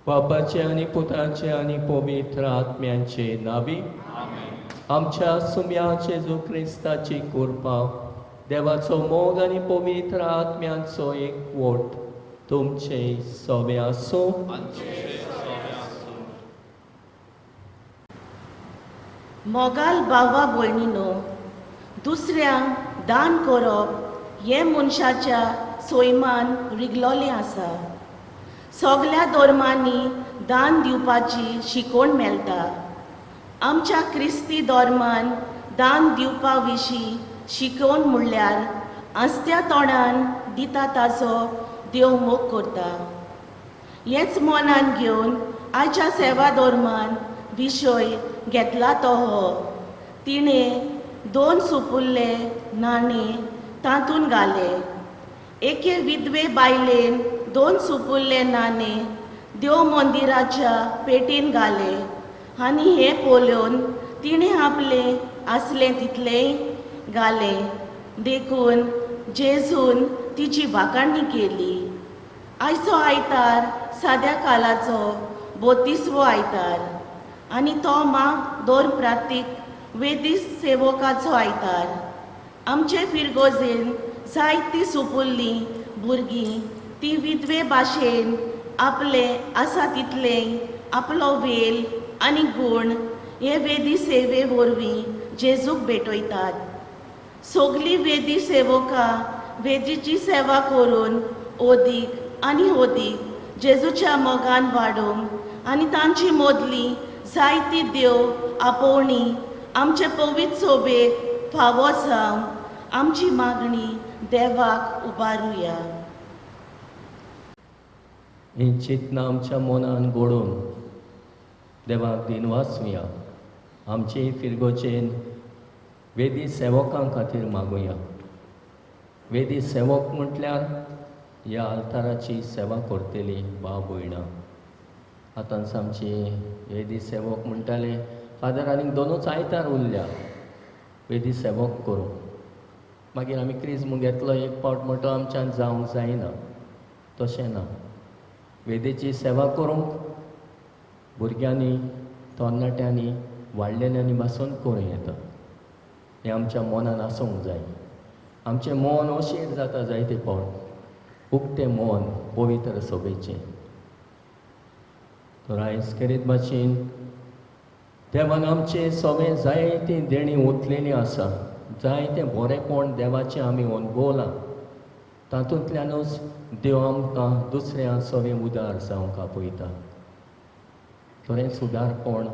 बापाचे आनी पुताचे आनी पवित्र आत्म्यांचे नावी आमच्या सुम्या जेजू क्रिस्ताची कृपा, देवाचो मोग आनी पवित्र आत्म्यांचो एक वोट तुमचे सोबे आसूं. मोगाल बाबा भयणीनो, दुसऱ्यांक दान करप हें मनशाच्या सैमान रिगलोलें आसा. सगल्या धर्मांनी दान दिवपाची शिकवण मेळटा. आमच्या क्रिस्ती धर्मान दान दिवपा विशीं शिकोवन म्हणल्यार आसत्या तोंडान दिता ताचो देव मोग करता. हेंच मनान घेवन आयच्या सेवा धर्मान विशय घेतला तो हो. तिणें 2 सुपुल्ले नाणे तातूंत घाले. एके विधवे बायलेन 2 सुपुल्ले नाणे देव मंदिराच्या पेटीन घाले आनी हें पळोवन तिणें आपलें आसलें तितलेंय घालें. देखून जेजून तिची वाखाणणी केली. आयचो आयतार साद्या कालाचो 32वो आयतार आनी तो मा दोन प्रातीक वेदी सेवकाचो आयतार. आमचे फिरगोजेन जायतीं सुपुल्लीं भुरगीं ती विधवे भाशेन आपलें आसा तितलें आपलो वेल आनी गूण हे वेदी सेवे वरवीं जेजूक भेटयतात. सगलीं वेदी सेवकां वेदीची सेवा करून ओदीक आनी ओदीक जेजूच्या मोगान वाडोवंक आनी तांची मदली जायती देव आपोवणी आमचे पवित्र सोबेक फावो जावंक आमची मागणी देवाक उबारुया. ही चिंतना आमच्या मनान घडोवन देवाक दिनवासुया. आमचे फिरगोचेन वेदी सेवकां खातीर मागुया. वेदी सेवक म्हटल्यार ह्या आल्ताराची सेवा करतली भाव भयणां. आतांच आमची वेदी सेवक म्हणटाले, फादर आनीक 2 आयतार उरल्या वेदी सेवक करूंक. मागीर आमी क्रिज्म घेतलो एक फावट म्हणटो आमच्यान जावंक जायना. तशें ना. वेदीची सेवा करूंक भुरग्यांनी, तरणाट्यांनी, वाडलेल्यांनी पासून करूं येता. हें आमच्या मनान आसूंक जाय. आमचें मन अशेर जाता जायते फावट. उक्तें मन पवित्र सोबेचें. तर आयज खेरीत भाशेन देवान आमचें सगळें जायतीं देणीं ओतलेलीं आसा. जायतें बरेंपण देवाचें आमी अणभवलां. तातूंतल्यानूच देव आमकां दुसऱ्या सगळें उदार जावंक आपयता. थोडेंच उदारपण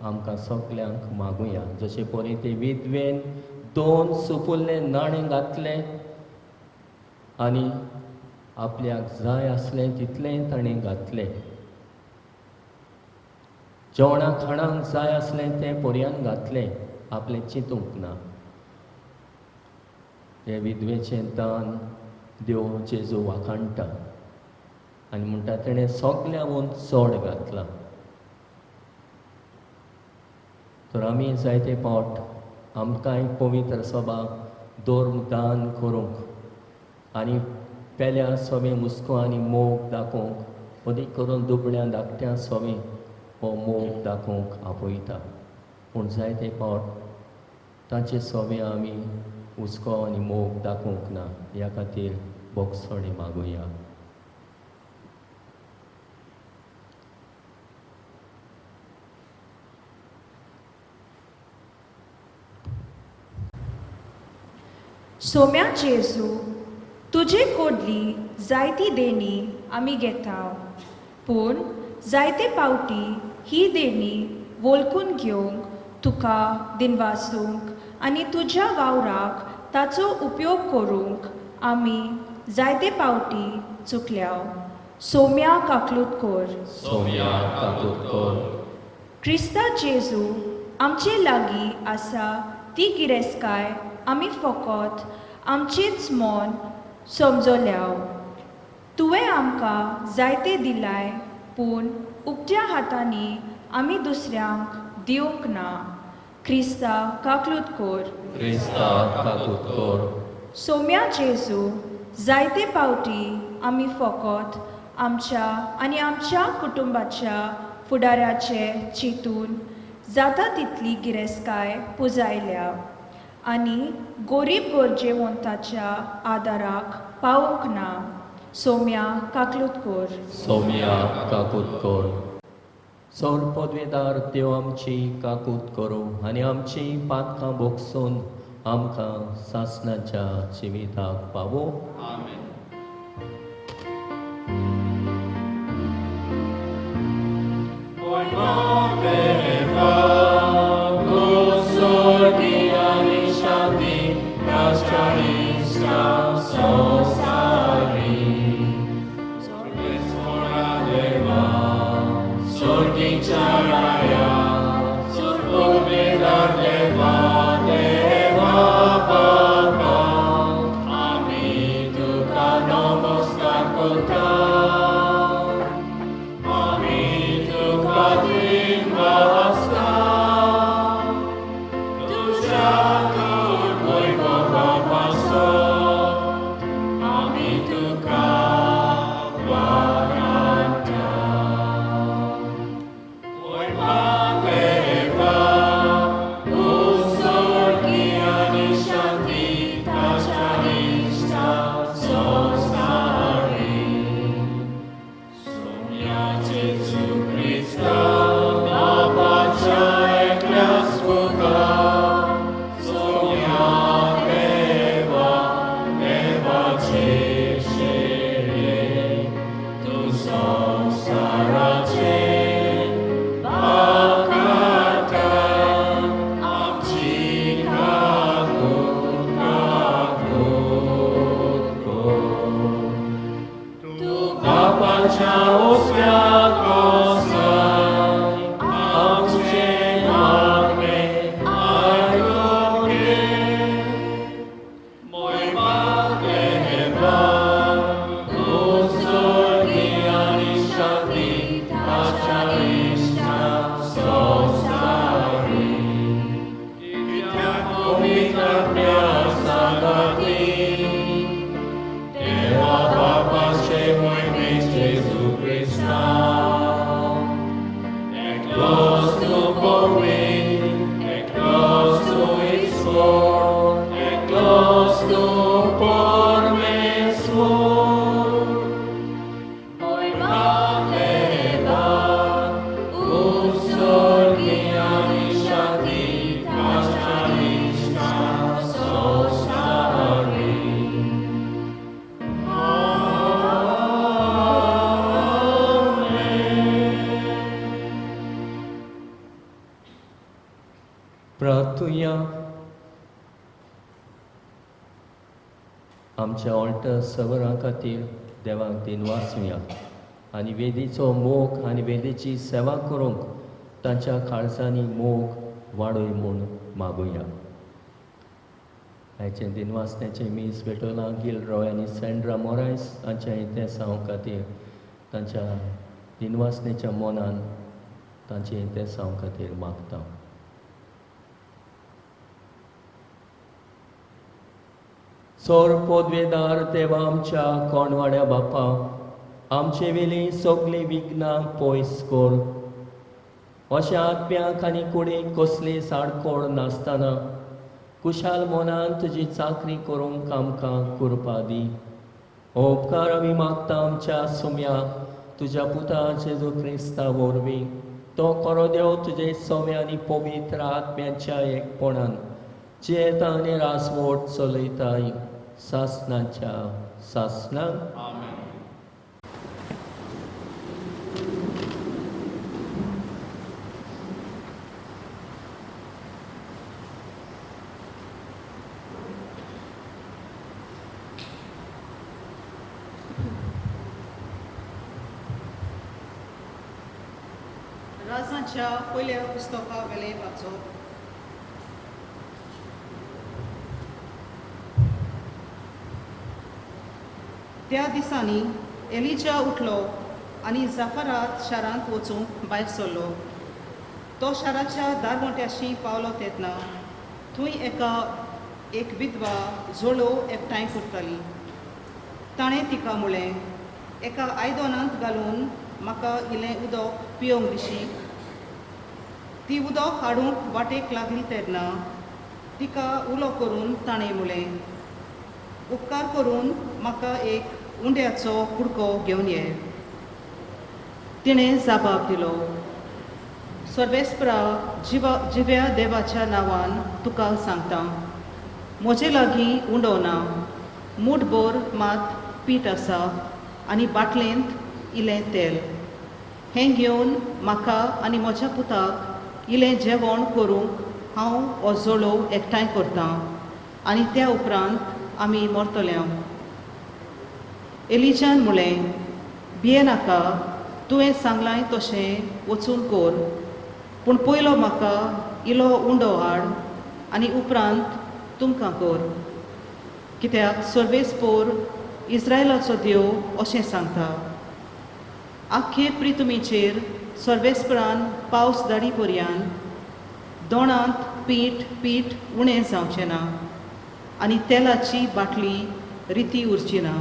आमकां सगल्यांक मागुया. जशें पळय ते विधवेन 2 सुपुल्ले नाणें घातलें आनी आपल्याक जाय आसलें तितलें ताणें घातलें. जेवणा खाणांक जाय आसलें तें पर्यान घातलें, आपलें चिंतूंक ना. हे विधवेचें दान देव जेजू वाखाणटा आनी म्हणटा तेणें सगल्याहून चड घातलां. तर आमी जायते फावट आमकांय पवित्र सभा धर्म दान करूंक आनी पेल्या सोबें हुस्को आनी मोग दाखोवंक, अदीक करून दुबण्या धाकट्या सोबें हो मोग दाखोवंक आपयता. पूण जायते फावट तांचे सोबें आमी हुस्को आनी मोग दाखोवंक ना. ह्या खातीर बोगसणी मागुया. सोम्या जेजू, तुजे कोडली जायती देणी आमी घेता, पूण जायते पावटी ही देणी वळखून घेवंक तुका दिनवासूंक आनी तुज्या वावराक ताचो उपयोग करूंक आमी जायते पावटी चुकल्या. सोम्या काकलूत कर. सोम्या काकलूत कर. क्रिस्ता जेजू आमचे लागीं आसा ती गिरेस्तकाय आमी फकत आमचेच मन समजल्या. तुवें आमकां जायते दिलाय, पूण उक्त्या हातांनी आमी दुसऱ्यांक दिवंक ना. क्रिस्ता काकलूत कर. क्रिस्ता काकलूत कर. सोम्या जेजू, जायते पावटी आमी फकत आमच्या आनी आमच्या कुटुंबाच्या फुडाराचे चिंतून जाता तितली गिरेस्तकाय पुजायल्या आनी गोरीब गरजेवंताच्या आदाराक पावूंक ना. सोम्या काकलूत कोर. सोम्या काकूत कोर. सौर पदवेदार देव आमची काकूत करूं आनी आमची पातकां भोगसून आमकां सासणाच्या जिविताक पावो. आमेन. प्रार्थुया. आमच्या ऑल्टर सवरां खातीर देवाक दिनवासुया आनी वेदीचो मोग आनी वेदीची सेवा करूंक तांच्या काळजांनी मोग वाडय म्हूण मागुया. आयचें दिनवासण्याचें मीस भेटोलां गिल रॉय आनी सँड्रा मोरायस हांच्या इतिहासां खातीर तांच्या दिनवासण्याच्या मनान तांचे इतिहासां खातीर मागता. सोर पोदवेदार देवा आमच्या कोणवाड्या बापा, आमचे वेली सगळीं विघ्नां पयस कर. अशें आत्म्याक आनी कुडीक कसली साडकोड नासतना कुशाल मनान तुजी चाकरी करूंक आमकां कृपा दी. हो उपकार आमी मागता आमच्या सुम्या तुज्या पुता जेजू क्रिस्ता वरवीं. तो खरो देव तुजे सव्या आनी पवित्र आत्म्याच्या एकपणान जियेता आनी रासवोट चलयताय सासणाच्या सासणाक. आमेन. राजांच्या पयल्या पुस्तका वेलें वाचप. त्या दिसांनी एलिजा उठलो आनी जाफरात शारांत वचूंक भायर सरलो. तो शाराच्या दारवंट्याशी पावलो तेन्ना थंय एका एक विधवा जोळोव एकठांय करताली. ताणें तिका म्हळें, एका आयदनांत घालून म्हाका इल्लें उदक पिवंक दिशी. ती उदक हाडूंक वाटेक लागली तेन्ना तिका उलो करून ताणें म्हणलें, उपकार करून म्हाका एक उंड्याचो कुडको घेवन ये. तिणें जबाब दिलो, सर्वेस्परा जिव्या देवाच्या नांवान तुका सांगता, म्हजे लागीं उंडो ना, मूठभर मात पीठ आसा आनी बाटलेंत इल्लें तेल. हें घेवन म्हाका आनी म्हज्या पुताक इल्लें जेवण करूंक हांव हो जोळोव एकठांय करतां आनी त्या उपरांत आमी मरतले. एलिजान म्हणलें, भियेनाका, तुवें सांगलां तशें वचून कर, पूण पयलो म्हाका इलो उंडो हाड आनी उपरांत तुमकां कर, कित्याक सर्वेस्पोर इस्रायलाचो देव अशें सांगता, आख्खे प्रितुमीचेर सर्वेस्परान पावस धाडी पर्यान दोणांत पीठ पीठ उणें जावचें ना आनी तेलाची बाटली रिती उरची ना.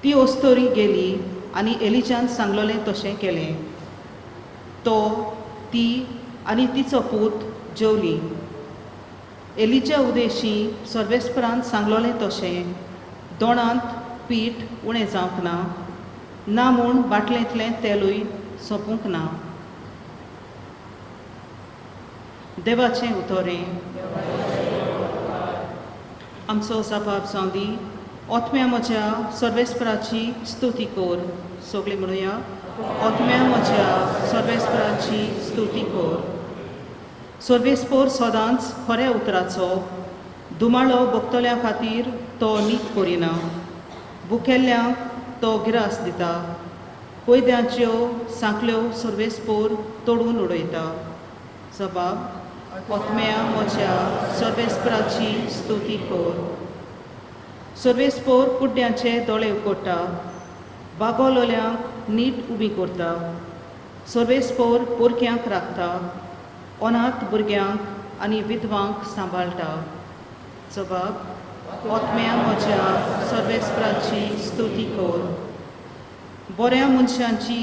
ती अस्तोरी गेली आनी एलिजान सांगलोलें तशें केलें. तो, ती आनी तिचो पूत जेवली. एलिजा उदेशी सर्वेस्परान सांगलोलें तशें दोणांत पीठ उणें जावंक ना, ना म्हूण बाटलेंतलें तेलूय सोंपूंक ना. देवाचें उतोरें. आमचो जबाब जावं दी. ओतम्या म्हज्या सर्वेस्पराची स्तुती कर. सगळीं म्हणुया, ओतम्या म्हज्या सर्वेस्पराची स्तुती कर. सर्वेस्पोर सदांच खऱ्या उतराचो दुमाळो भोगतल्या खातीर तो नीत करिना, भुकेल्ल्यांक तो गिरास दिता, कोयद्यांच्यो सांकल्यो सर्वेस्पोर तोडून उडयता. जबाब, ओतम्या म्हज्या सर्वेस्पराची स्तुती कर. सर्वेस्पोर कुड्ड्यांचे दोळे उकोडटा, बागोलोल्यांक नीट उबी करता. सर्वेस्पोर पोरक्यांक राखता, अनाथ भुरग्यांक आनी विधवांक सांबाळटा. जबाब, ओतम्या म्हज्या सर्वेस्पराची स्तुती कर. बऱ्या मनशांची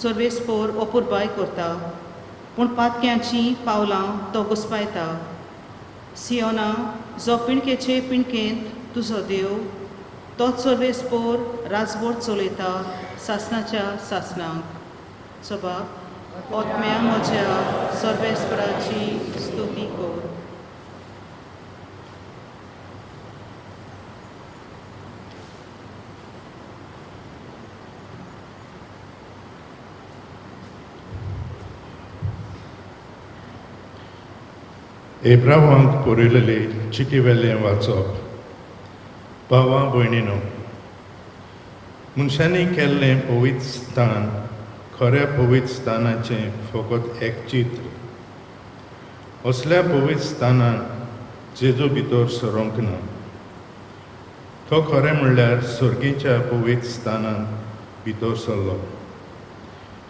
सर्वेस्पोर अपुरबाय करता, पूण पातक्यांची पावलां तो घुस्पायता. सियोना, जो पिणकेचे पिणकेंत तुजो देव, तोच सर्वेस्पोर राजवट चलयता सासणाच्या सासणाक. जबाब, ओतम्या म्हज्या सर्वेस्पराची स्तुती कर. एब्रावांक पुरयलेले चिटी वेलें वाचप. भावा भयणीनो, मनशांनी केल्लें पवित्र स्थान खऱ्या पवित्र स्थानाचें फकत एक चित्र. असल्या पवित्र स्थानान जेजू भितर सरोंक ना. तो खरें म्हणल्यार सर्गीच्या पवित्र स्थानान भितर सरलो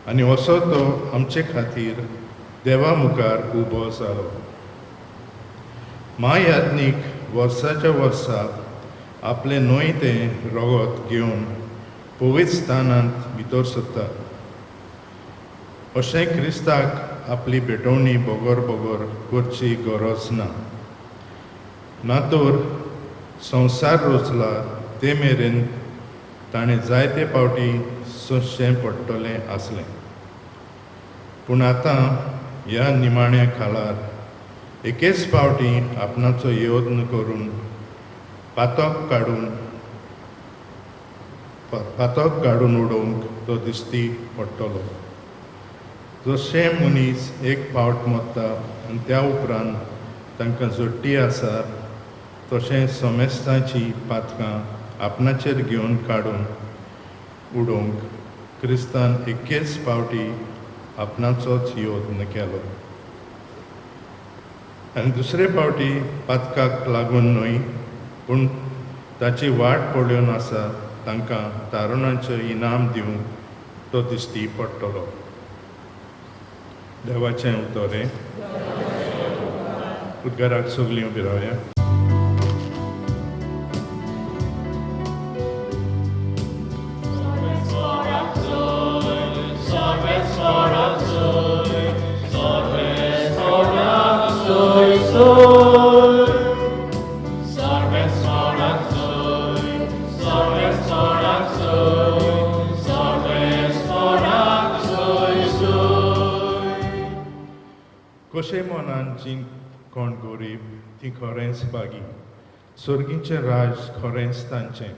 आनी असो तो आमचे खातीर देवा मुखार उबो जालो. म्हायाज्ञीक वर्साच्या वर्सा आपलें न्हय तें रगत घेवन पवित्र स्थानांत भितर सरता. अशें क्रिस्ताक आपली भेटवणी बगर बगर करची गरज ना. ना तर संवसार रचला ते मेरेन ताणें जायते फावटी सोंसचें पडटलें आसलें. पूण आतां ह्या निमाण्या काळार एकेच फावटी आपणाचो यत्न करून पातक काडून उडोवंक तो दिश्टी पडटलो. जशें मनीस एक फावट मरता आनी त्या उपरांत तांकां जोडटी आसा, तशें समेस्तांची पातकां आपणाचेर घेवन काडून उडोवंक क्रिस्तान एकेच फावटी आपणाचोच यत्न केलो. आनी दुसरे फावटी पातकाक लागून न्हय, पूण ताची वाट पळोवन आसा तांकां तारुणाचें इनाम दिवंक तो दिश्टी पडटलो. देवाचें उतर. उद्गाराक सगळीं उबी रावया. तशें मनान जीं कोण गरीब तीं खरेंच बागी, सर्गीचें राज खरेंच तांचें.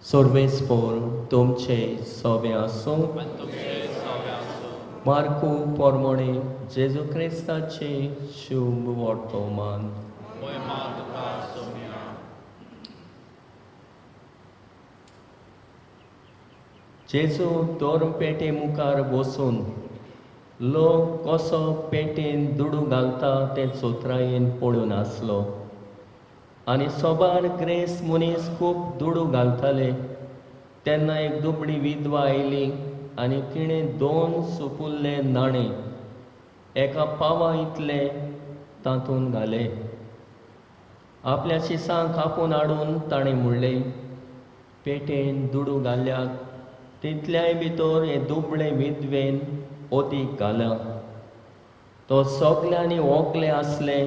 सर्वेस्पोर तुमचे सोबे आसूं. मार्कू पोरमोणे जेजू क्रिस्ताचे शुभ वर्तमान. जेजू धर्म पेटे मुखार बसून लोक कसो पेटेन दुडू घालता तें चोत्रायेन पळोवन आसलो आनी सोबार ग्रेस मनीस खूब दुडू घालताले. तेन्ना एक दुबळी विधवा आयली आनी तिणें 2 सुपुल्ले नाणे एका पावा इतले तातूंत घाले. आपल्या शिसांक कापून हाडून ताणें म्हणलें, पेटेन दुडू घाल्यात तितल्याय भितर हे दुबळे विधवेन ओदीक घाला. तो सगल्यांनी ओंकले आसले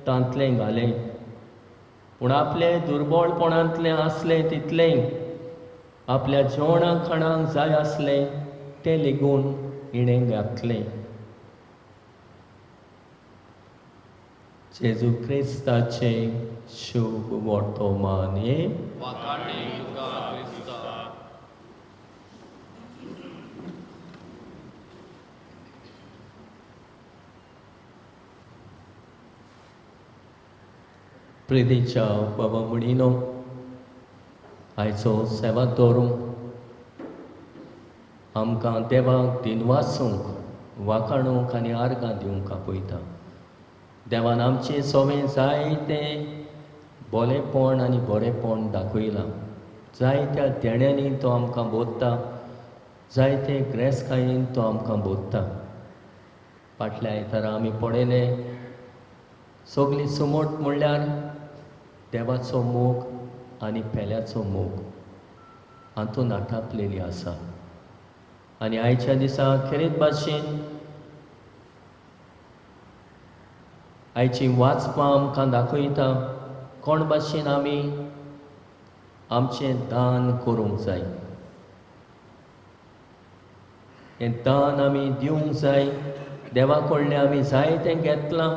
तांतलें घालें, पूण आपले दुर्बळपणांतलें आसलें तितलें आपल्या जेवणा खाणांक जाय आसलें तें लेगून हिणें घातलें. जेजू क्रिस्ताचें शुभ वर्तमान. प्रितीच्या बाबा म्हणिनो, आयचो सेवा दवरूंक आमकां देवाक दिनवासूंक, वाखाणूंक आनी आर्गां दिवंक आपयता. देवान आमचें सोवें जायतें बोलेपण आनी बरेपण दाखयलां. जायत्या देण्यांनी तो आमकां बोधता, जायते ग्रेसकायेन तो आमकां बोधता. फाटल्या आयतारा आमी पळयलें, सगळी सुमोट म्हणल्यार देवाचो मोग आनी पेल्याचो मोग हातूंत आटापलेली आसा. आनी आयच्या दिसा खेरीत भाशेन आयची वाचपां आमकां दाखयता कोण भाशेन आमी आमचें दान करूंक जाय. हें दान आमी दिवंक जाय. देवा कडलें आमी जाय तें घेतलां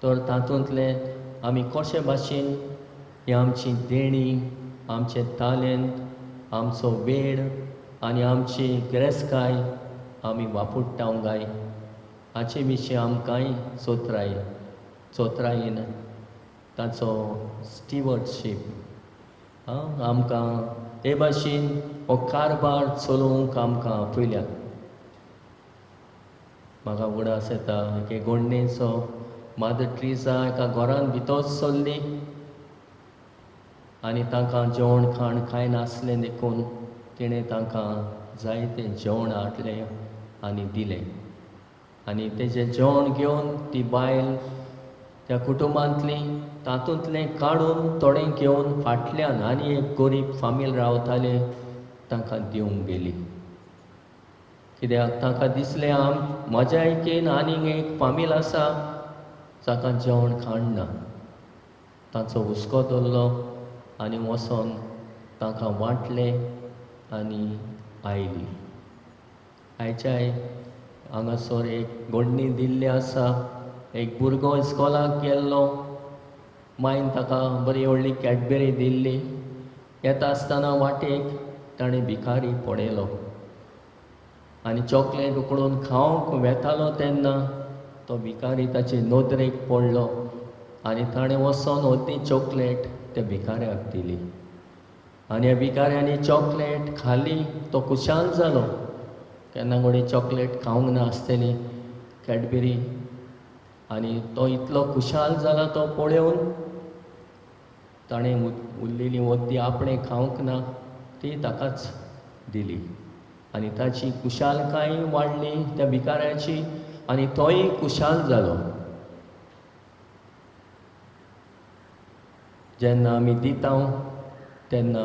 तर तातूंतलें आमी कशे भाशेन ही आमची देणी, आमचें तालेंत, आमचो वेळ आनी आमची गिरेस्तकाय आमी वापरता गाय हाचे विशीं आमकांय चोत्रायेन ताचो स्टिवर्डशीप आमकां हे भाशेन हो कारभार चलोवंक आमकां आपयल्यात. म्हाका उगडास येता एके गोडणेचो मादर ट्रिजा एका घरान भितर सरली आनी तांकां जेवण खाण कांय नासलें देखून तिणें तांकां जायतें जेवण हाडलें आनी दिलें. आनी तेजें जेवण घेवन ती बायल त्या कुटुंबांतली तातूंतलें काडून थोडें घेवन फाटल्यान आनी एक गरीब फामील रावताले तांकां दिवंक गेली. कित्याक तांकां दिसलें म्हज्या एकेन आनीक एक फामील आसा ताका जेवण खाण ना. ताचो हुस्को धरलो आनी वचोन तांकां वांटलें आनी आयली. आयच्याय हांगासर एक गोडणी दिल्ली आसा. एक भुरगो इस्कॉलाक गेल्लो, मायन ताका बरी व्हडली कॅडबेरी दिल्ली. येता आसतना वाटेक ताणें भिकारी पळयलो आनी चॉकलेट उकडून खावंक वेतालो तेन्ना तो भिकारी ताचे नदरेक पडलो आनी ताणें वचोन अर्दी चॉकलेट त्या भिकाऱ्याक दिली. आनी ह्या भिकाऱ्यांनी चॉकलेट खाली, तो खुशाल जालो. केन्ना कोणी चॉकलेट खावंक ना आसतली कॅडबेरी. आनी तो इतलो खुशाल जाला तो पळोवन ताणें उरलेली अर्दी आपणें खावंक ना ती ताकाच दिली. आनी ताची खुशालकाय वाडली त्या भिकाऱ्याची आनी तोय खुशाल जालो. जेन्ना आमी दिता तेन्ना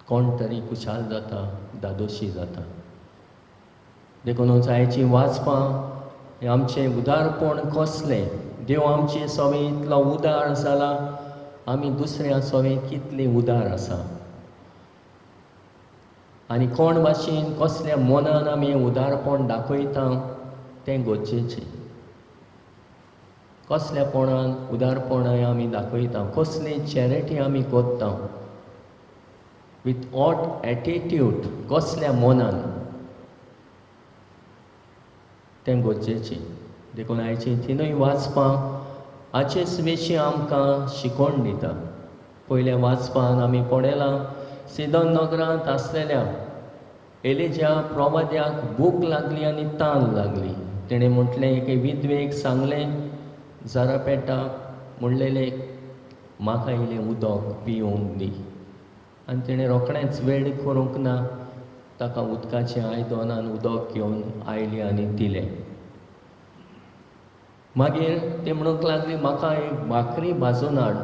कोण तरी खुशाल जाता, धादोशी जाता. देखूनच आयची वाचपां हें आमचें उदारपण कसलें, देव आमचे सवें इतलो उदार जाला, आमी दुसऱ्या सवें कितली उदार आसा आनी कोण भाशेन कसल्या मनान आमी उदारपण दाखयता तें गरजेचें. कसल्यापणान उदारपण आमी दाखयता, कसली चॅरिटी आमी करता, विथ what attitude, कसल्या मनान, तें गरजेचें. देखून आयची तिनूय वाचपां हाचेच विशीं आमकां शिकोवन दिता. पयल्या वाचपान आमी पळयलां सिदोन नगरांत आसलेल्या एलिजा प्रवाद्याक भूक लागली आनी तान लागली. तेणें म्हटलें एके विधवेक सांगलें, जरापेटा म्हणलेलें म्हाका इल्लें उदक पिवंक दी. आनी तेणें रोखडेंच वेळ करूंक ना, ताका उदकाचें आयदनान उदक घेवन आयली आनी दिलें. मागीर ती म्हणूंक लागली म्हाका एक भाकरी भाजून हाड.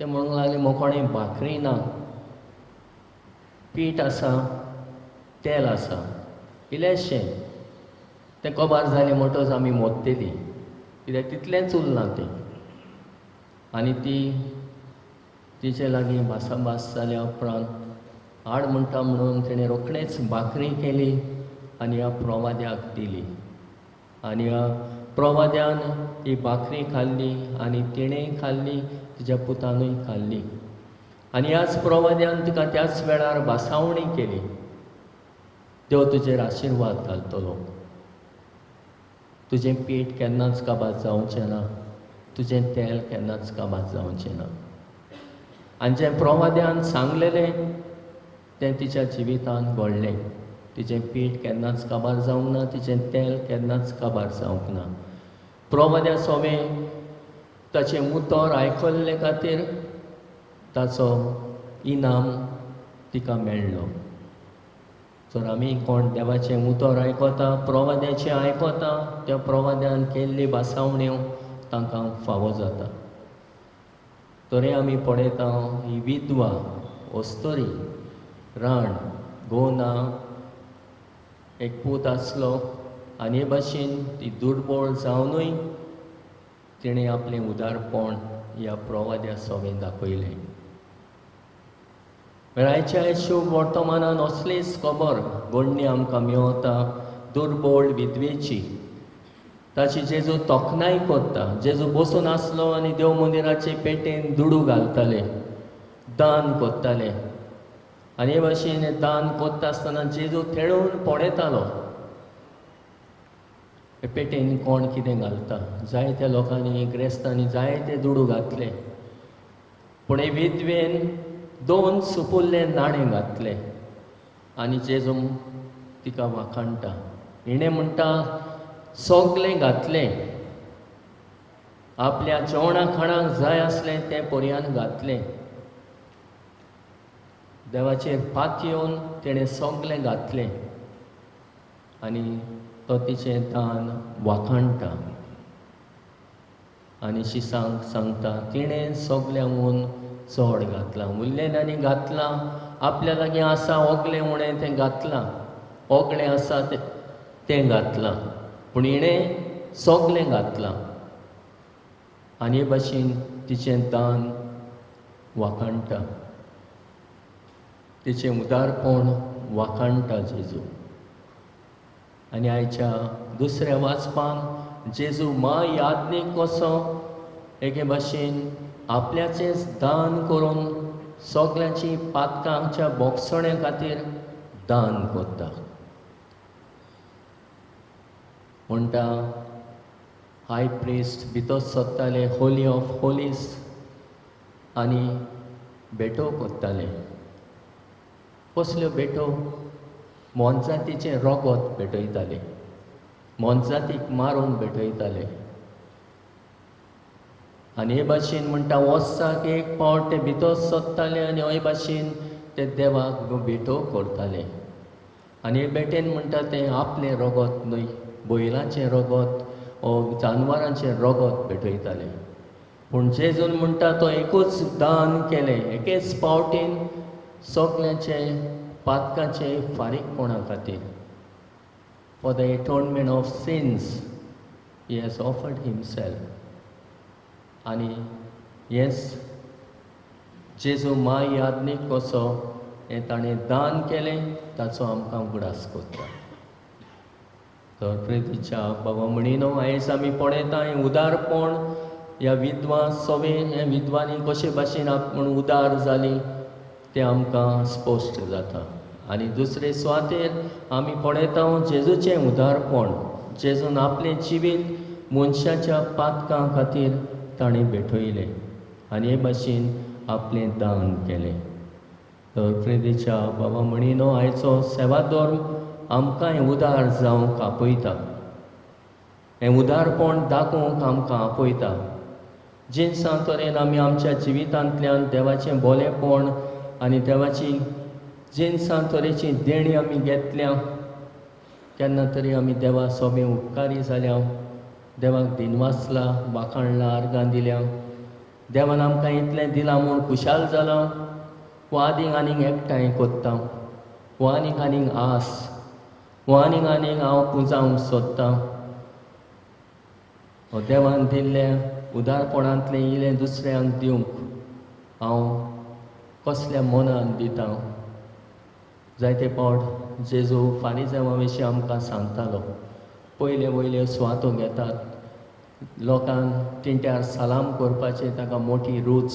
ते म्हणूंक लागली मोकोणे भाकरी ना, पीठ आसा, तेल आसा, इल्लेंशें, तें कबार जालें म्हणटकच आमी मोत्तेली, कित्याक तितलेंच उरलां तें. आनी ती तिचे लागीं भासाभास जाल्या उपरांत हाड म्हणटा म्हणून तिणें रोखडेंच भाकरी केली आनी ह्या प्रवाद्याक दिली. आनी ह्या प्रवाद्यान ही भाकरी खाल्ली आनी तिणेंय खाल्ली, तिच्या पुतानूय खाल्ली. आनी ह्याच प्रवाद्यान तिका त्याच वेळार भासावणी केली, देव तुजेर आशिर्वाद घालतलो, तुजें पीठ केन्नाच काबार जावचें ना, तुजें तेल केन्नाच काबार जावचें ना. आनी जें प्रवाद्यान सांगलेलें तें तिच्या जिवितांत घडलें. तिचें पीठ केन्नाच काबार जावंक ना, तिचें तेल केन्नाच काबार जावंक ना. प्रवाद्या सोवें ताचें उतर आयकल्ले खातीर ताचो इनाम तिका मेळ्ळो. तर आमी कोण देवाचें उतर आयकता, प्रवाद्याचें आयकता, त्या प्रवाद्यान केल्ली भासावण्यो तांकां फावो जाता. तरी आमी पळयता ही विधवा अस्तुरी राण घोव ना, एक पूत आसलो आनी हे भाशेन ती दुर्बळ जावनूय तिणें आपलें उदारपण ह्या प्रवाद्या सोवें दाखयलें. आयच्या शुभ वर्तमानान असलीच खबर घडणी आमकां मेवता दुर्बळ विधवेची. ताची जेजू तोखणाय करता. जेजू बसून आसलो आनी देव मंदिराचे पेटेन दुडू घालताले, दान करताले. आनी हे भाशेन दान करता आसतना जेजू तेळून पळयतालो हे पेटेन कोण कितें घालता. जायत्या लोकांनी, ग्रेस्तांनी जायते दुडू घातले, पूण हे विधवेन दोन सुपुल्ले नाणे घातले आनी जेजू तिका वाखाणटा. हिणें म्हणटा सगलें घातलें, आपल्या जेवणा खाणाक जाय आसलें तें पर्यान घातलें, देवाचेर पात येवन तेणें सगलें घातलें आनी तो तिचें दान वाखाणटा आनी शिसांक सांगता तिणें सगल्यांहून चड घातलां, उरलेल्यांनी घातलां, आपल्या लागीं आसा ओगलें उणें तें घातलां, ओगलें आसा तें घातलां, पूण हिणें सगलें घातलां. आनी हे भाशेन तिचें दान वाखाणटा, तिचें उदारपण वाखाणटा जेजू. आनी आयच्या दुसऱ्या वाचपान जेजू मा यादनीक कसो एके भाशेन आपल्याचेंच दान करून सगल्यांची पातकांच्या बोगसण्या खातीर दान करता. म्हणटा हाय प्रिस्ट भितर सोदताले होली ऑफ होलीज आनी भेटो करताले. कसल्यो भेटो? मोनजातीचें रोगोत भेटयताले, मोनजातीक मारून भेटयताले. आनी हे भाशेन म्हणटा वर्साक एक फावट ते भितर सोदताले आनी हे भाशेन ते देवाक भेटो करताले. आनी हे भेटेन म्हणटा तें आपलें रोगोत न्हय, बैलाचें रोगोत ओ जानवरांचें रोगोत भेटयताले. पूण जेजून म्हणटा तो एकूच दान केलें, एकेच पावटीन सगल्यांचे पातकाचे फारीकपणा खातीर. For the atonement of sins he has offered himself. आनी हेच जेजू my याज्ञीक कसो हें ताणें दान केलें ताचो आमकां उगडास करता. तर प्रेतीच्या बाबा म्हणिनो आयज आमी पळयता हें उदारपण ह्या विधवा सवे ह्या विधवांनी कशे भाशेन आपूण उदार जाली तें आमकां स्पश्ट जाता. आनी दुसरे सुवातेर आमी पळयता जेजूचें उदारपण. जेजून आपलें जिवीत मनशाच्या पातकां खातीर ताणें भेटयलें आनी हे भाशेन आपलें दान केलें. तर प्रेतीच्या बाबा म्हणिनो आयचो सेवाधर्म आमकांय उदार जावंक आपयता, हें उदारपण दाखोवंक आमकां आपयता. जिनसां तरेन आमी आमच्या जिवितांतल्यान देवाचें बोलेपण आनी देवाची जिनसां तरेची देणी आमी घेतल्या, केन्ना तरी आमी देवा सोबे उपकारी जाल्या, देवाक दिनवासला, वाखाणला, आर्गां दिल्या, देवान आमकां इतलें दिलां म्हूण खुशाल जाला, वा आनीक आनीक एकठांय कोत्ता, वा आनीक आनीक आस, वा आनीक आनीक हांव पुजावंक सोदतां. हो देवान दिल्लें उदारपणांतलें इलें दुसऱ्यांक दिवंक हांव कसल्या मनान दितां. जायते पावट जेजू फारीजेवा विशीं आमकां सांगतालो, पयले वयल्यो सुवातो घेतात, लोकांक तिंट्यार सलाम करपाचें ताका मोठी रूच.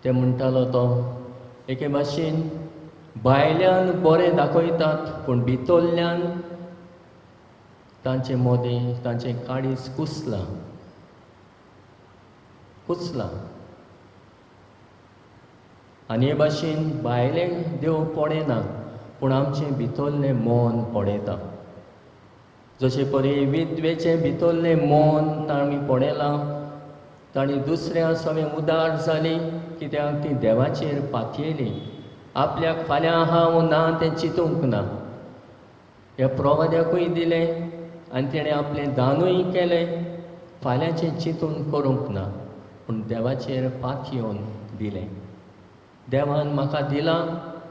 ते म्हणटालो तो एके भाशेन भायल्यान बरें दाखयतात पूण भितरल्यान तांचे मदें तांचें काळीज कुसलां कुसलां. आनी हे भाशेन भायलें देव पळयना पूण आमचें भितरलें मन पळयता. जशें परी विधवेचें भितरलें मन तांणी पळयलां, तांणी दुसऱ्या सगळें उदार जाली कित्याक ती देवाचेर पातयेली, आपल्याक फाल्यां आहा वो ना तें चिंतूंक ना. ह्या प्रवाद्याकूय दिलें आनी तेणें आपलें दानूय केलें, फाल्यांचें चिंतून करूंक ना पूण देवाचेर पातयेवन दिलें. देवान म्हाका दिलां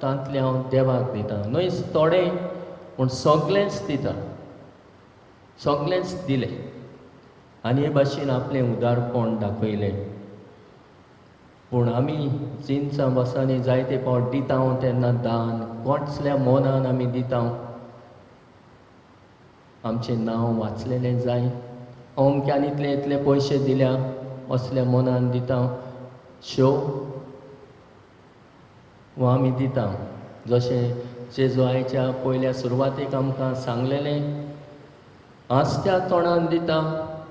तांतलें हांव देवाक दितां, न्हय थोडें पूण सगळेंच दिता, सगळेंच दिलें. आनी हे भाशेन आपलें उदारपण दाखयलें. पूण आमी जिनसां बसांनी जायते पावट दिता तेन्ना दान कोसल्या मनान आमी दिता, आमचें नांव वाचलेलें जाय, अमक्यान इतले इतले पयशे दिल्या असल्या मनान दिता, शो वा आमी दिता. जशें जेजू आयच्या पयल्या सुरवातेक आमकां सांगलेलें, आसत्या तोंडान दिता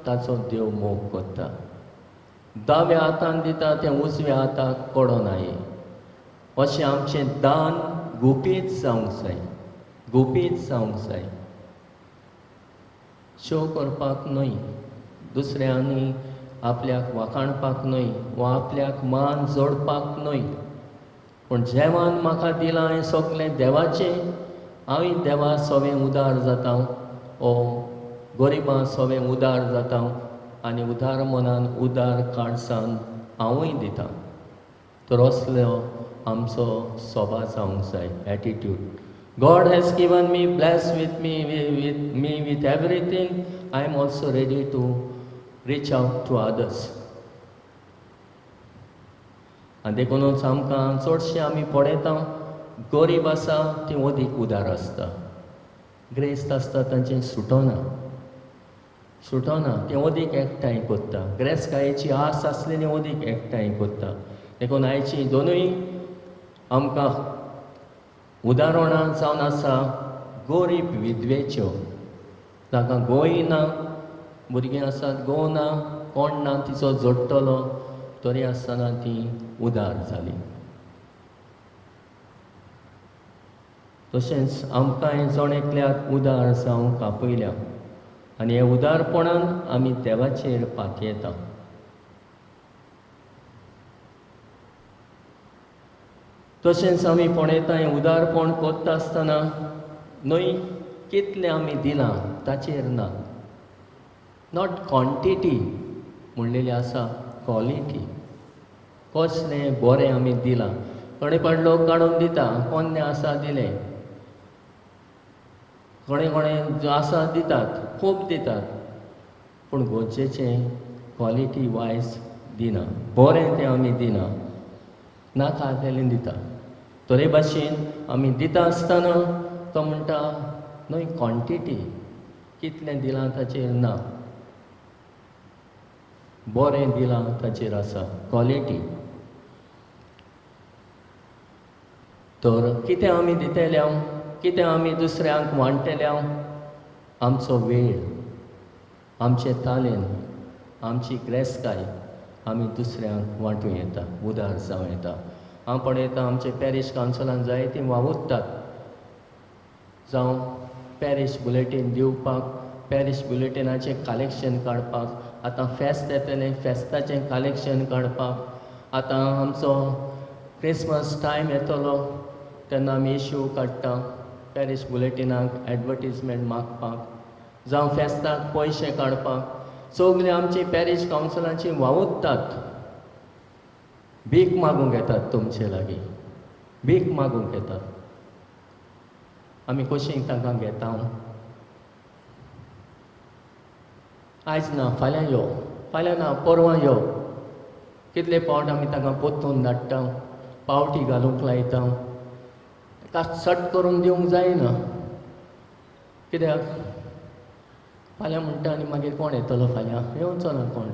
ताचो देव मोग करता, दाव्या हातान दिता तें उजव्या हाताक कडोनाये. अशें आमचें दान गुपीत जावंक जाय, गुपीत जावंक जाय, शो करपाक न्हय, दुसऱ्यांनी आपल्याक वाखाणपाक न्हय वा आपल्याक मान जोडपाक न्हय. पूण जेवान म्हाका दिलां हें सगळें देवाचें, हांवूय देवा सवें उदार जाता, ओ गरिबां सवें उदार जाता आनी उदार मनान उदार काळसान हांवूय दितां. तर असलो आमचो सोबा जावंक जाय, attitude. God has given me, bless with me, with me with everything, I am also ready to reach out to others. आनी देखूनच आमकां चडशें आमी पळयता गरीब आसा ती अदीक उदार आसता, ग्रेस्त आसता तांचें सुटना सुटना, तें अदीक एकठांय करता, ग्रेस्तकायेची आस आसलेली अदीक एकठांय करता. देखून आयची दोनूय आमकां उदाहरणां जावन आसा गरीब विधवेच्यो, तांकां गोंय ना, भुरगीं आसात गोव ना, कोण ना तिचो जोडटलो, तरी आसतना ती उदार जाली. तशेंच आमकांय जण एकल्याक उदार जावंक आपयल्या आनी हे उदारपणान आमी देवाचेर पातयेता. तशेंच आमी पळयता हें उदारपण करता आसतना न्हय कितलें आमी दिलां ताचेर ना, not quantity म्हणलेली आसा क्वॉलिटी. कसलें बरें आमी दिलां. कोणे पण लोक काडून दिता, कोन्ने आसा दिलें, कोणे कोणे आसा दितात, खूब दितात, पूण गरजेचें क्वॉलिटी वायज दिना, बरें तें आमी दिना, नाका तेलें दिता. तर हे भाशेन आमी दिता आसतना तो म्हणटा न्हय क्वॉन्टिटी कितलें दिलां ताचेर ना, बरें दिलां ताचेर आसा क्वॉलिटी. तर कितें आमी दितले, कितें आमी दुसऱ्यांक वांट्टले, आमचो वेळ, आमचें तालेन, आमची ग्रेसकाय आमी दुसऱ्यांक वांटूं येता, उदार जावं येता. हांव पळयता आमचे पॅरीश कावन्सिलान जायतीं वावुरतात, जावं पॅरीश बुलेटीन दिवपाक, पॅरीश बुलेटिनाचें कलेक्शन काडपाक, आतां फेस्त येतलें, फेस्ताचें कलेक्शन काडपाक, आतां आमचो क्रिसमस टायम येतलो तेन्ना आमी इश्यू काडटा पॅरीश बुलेटिनाक एडवर्टीजमेंट मागपाक, जावं फेस्ताक पयशे काडपाक. सगळे आमची पॅरीश कावन्सिलाची वावुरतात, भीक मागूंक येतात तुमचे लागीं, भीक मागूंक येतात. आमी कशी तांकां घेता, आयज ना फाल्यां यो, फाल्यां ना परवां यो, कितले पावट आमी तांकां पोत्तून धाडटा, पावटी घालूंक लायता, ताका सट करून दिवंक जायना, कित्याक फाल्यां म्हणटा आनी मागीर कोण येतलो फाल्यां, येवचो ना कोण.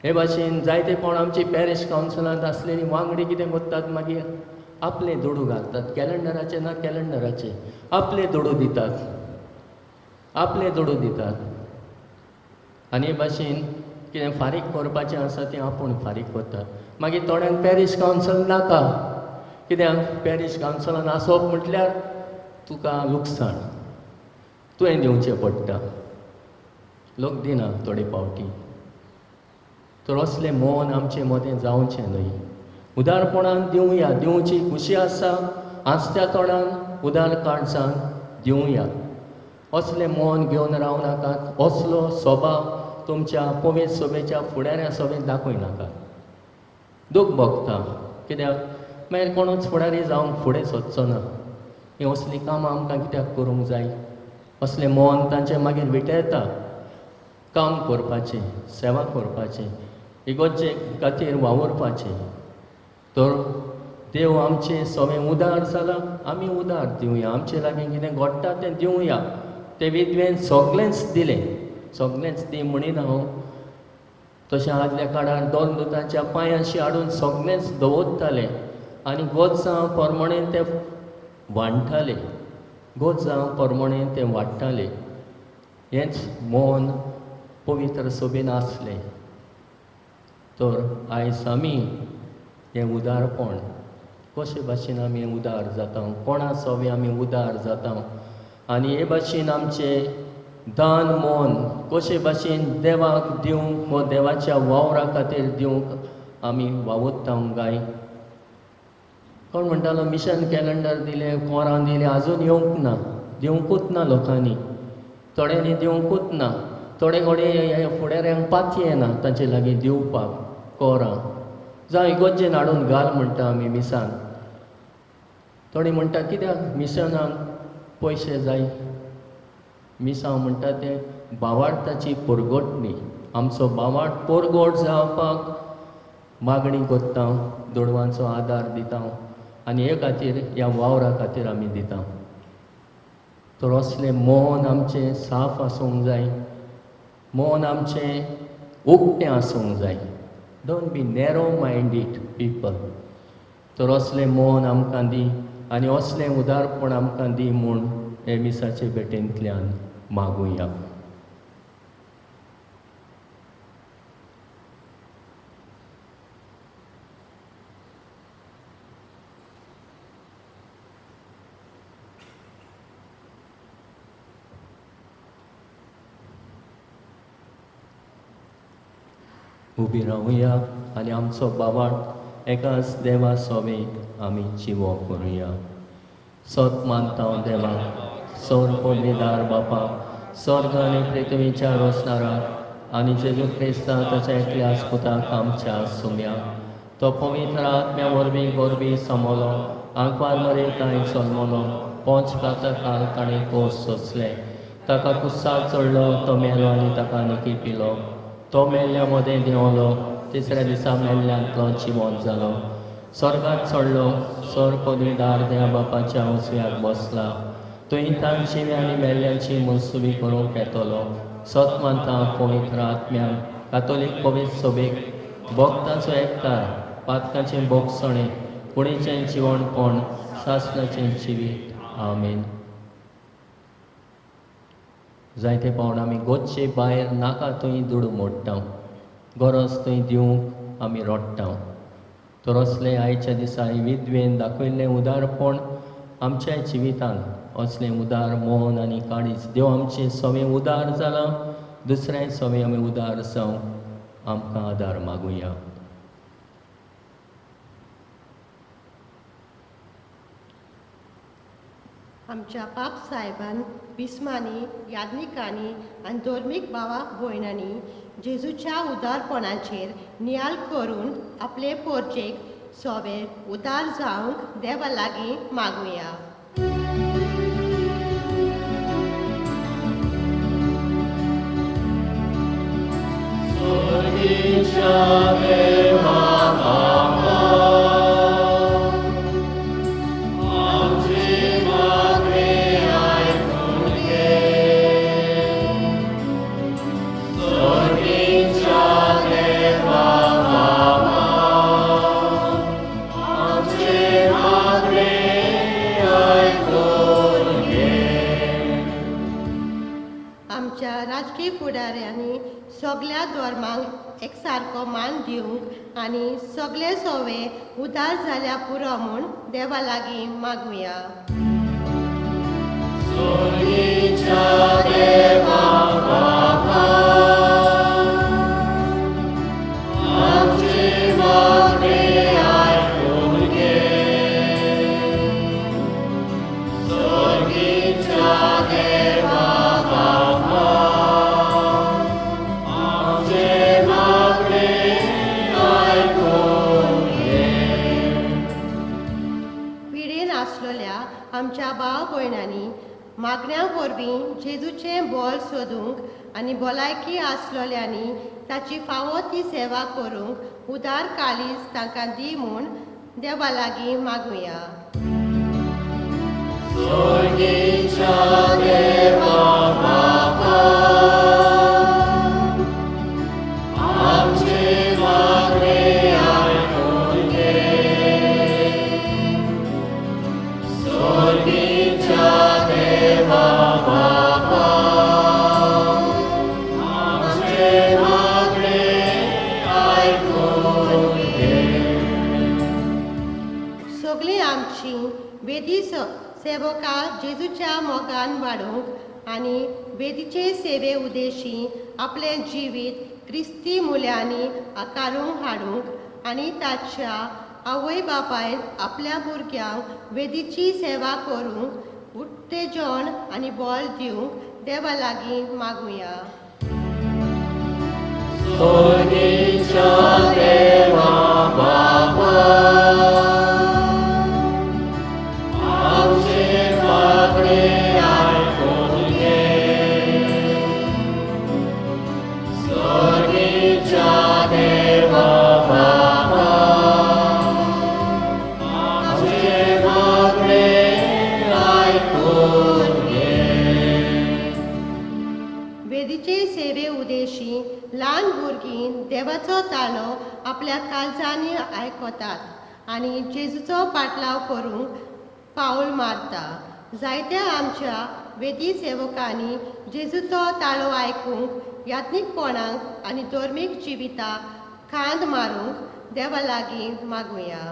हे भाशेन जायते कोण आमची पॅरीश कावन्सिलांत आसलेली वांगडी कितें करतात मागीर आपले दुडू घालतात, कॅलेंडराचे ना कॅलेंडराचे आपले दुडू दितात, आपले दुडू दितात. आनी हे भाशेन कितें फारीक करपाचें आसा तें आपूण फारीक करतात. मागीर थोड्यांक पॅरीश कावन्सिल नाका, कित्याक पॅरीश कावन्सिलान आसप म्हटल्यार तुका लुकसाण, तुवें दिवचें पडटा, लोक दिना थोडे पावटी. तर असलें मन आमचे मदें जावचें न्हय. उदारपणान दिवया, दिवची खुशी आसा आसत्या तोंडान उदार काळजान दिवया. असलें मन घेवन रावं नाकात, असलो स्वभाव तुमच्या पवित्र सभेच्या फुडाऱ्या सभेंत दाखय नाकात. दूख भोगता, कित्याक मागीर कोणूच फुडारी जावंक फुडें सोदचो ना. हीं असलीं कामां आमकां कित्याक करूंक जाय, असलें मन तांचें मागीर विटयता काम करपाचें, सेवा करपाचें, इगोर्जे खातीर वावुरपाचें. तर देव आमचें सगळें उदार जाला, आमी उदार दिवया, आमचे लागीं कितें घडटा तें दिवया. ते विधवेन सगळेंच दिलें, सगळेंच दी म्हणिना हांव, तशें आदल्या काळार दोन दुतांच्या पांयांशी हाडून सगळेंच दवरताले आनी गोजां प्रमाणे ते वांट्टाले, गोजां प्रमाणे ते वाडटाले. हेंच मन पवित्र सोबेन आसलें. तर आयज आमी हें उदारपण कशे भाशेन आमी उदार जाता, कोणा सोवे आमी उदार जाता, आनी हे भाशेन आमचें दान मन कशे भाशेन देवाक दिवंक व देवाच्या वावरा खातीर दिवंक आमी वावुरता गाय. कोण म्हणटालो मिशन कॅलेंडर दिलें, कोरां दिलें, आजून येवंक ना, दिवंकूच ना लोकांनी, थोड्यांनी दिवंकूच ना, थोडे थोडे फुडाऱ्यांक पाती येना तांचे लागीं दिवपाक कोरां, जावं इगोर्जेन हाडून घाल म्हणटा आमी मिसान. थोडीं म्हणटा कित्याक मिशनाक पयशे जाय, मिसांव म्हणटा तें बावार्थाची पोरगोटणी, आमचो बावार्थ पोरगोट जावपाक मागणी करता, दुडवांचो आदार दिता आनी हे खातीर ह्या वावरा खातीर आमी दिता. तर असलें मन आमचें साफ आसूंक जाय, मन आमचें उक्तें आसूंक जाय. Don't be narrow minded people. तर असलें मन आमकां दी आनी असलें उदारपण आमकां दी म्हूण हे मिसाचे भेटेंतल्यान मागुया. उबी रावया आनी आमचो बाबाट एकाच देवा सोवे आमी जिवो करुया. सत मानता देवा, सौर पदवीदार बापा, स्वर्ग आनी पृथ्वीच्या रोसणारा आनी जेजू क्रिस्ता ताच्या एकल्या पुताक आमच्या सुम्या तो पवित्र आत्म्या वरवीं गोरवी समलो आंकवार मरे कांय जल्मलो पंच प्रातकाल ताणें कोस सोंसले ताका कुस्साक चडलो तो मेलो आनी ताका निकी पिलो तो मेल्ल्या मदें देंवलो तिसऱ्या दिसा मेल्ल्यांतलो जिवंत जालो स्वर्गात चडलो सर पदवीदार देवा बापाच्या उजव्याक बसला थंय तांची आनी मेल्ल्यांची मनसुबी करूंक येतलो सत मानता पवित्र आत्म्यांक कातोलीक पवित्र सोबेक भक्तांचो एकतार पातकाचें भोगसणें कुडीचें जिवणपण सासणाचें जिवीत. आमेन. जायते पावण आमी गोदचे भायर नाका थंय दुडू मोडटा, गरज थंय दिवंक आमी रडटा. तर असलें आयच्या दिसा विधवेन दाखयल्लें उदारपण आमच्या जिवितान असलें उदार मन आनी काळीज देव आमचें सवें उदार जालां, दुसऱ्या सवें आमी उदार जावंक आमकां आदार मागुया. आमच्या पाप साहेबान बिस्मांनी याज्ञिकांनी आनी धर्मीक भावा भयणांनी जेजूच्या उदारपणाचेर नियाळ करून आपले पोरचेक सोबे उदार जावंक देवा लागीं मागुया. आमच्या राजकीय फुडाऱ्यांनी सगळ्या धर्मांक एकसारको मान दिवंक आनी सगळे सोवे उदार जाल्या पुरो म्हूण देवा लागीं मागुया. आमच्या भाव भयणांनी मागण्या वरवीं जेजूचें बोल सोदूंक आनी भलायकी आसलोल्यांनी ताची फावो ती सेवा करूंक उदार काळीज तांकां दी म्हूण देवा लागीं मागुया. सगळीं आमची वेदी सेवकां जेजूच्या मोगान वाडोवंक आनी वेदीचे सेवे उद्देशी आपलें जिवीत क्रिस्ती मुल्यांनी आकारूंक हाडूंक आनी ताच्या आवय बापायन आपल्या भुरग्यांक वेदीची सेवा करूंक उत्तेजन आनी बळ दिवंक देवा लागीं मागुया. वेदीचे सेवे उद्देशी ल्हान भुरगीं देवाचो तालो आपल्या काळजांनी आयकतात आनी जेजूचो पाटलाव करूंक पावल मारता. जायत्या आमच्या वेदी सेवकांनी जेजूचो ताळो आयकूंक याज्ञिकपणाक आनी धर्मीक जिविताक खांद मारूंक देवा लागीं मागुया.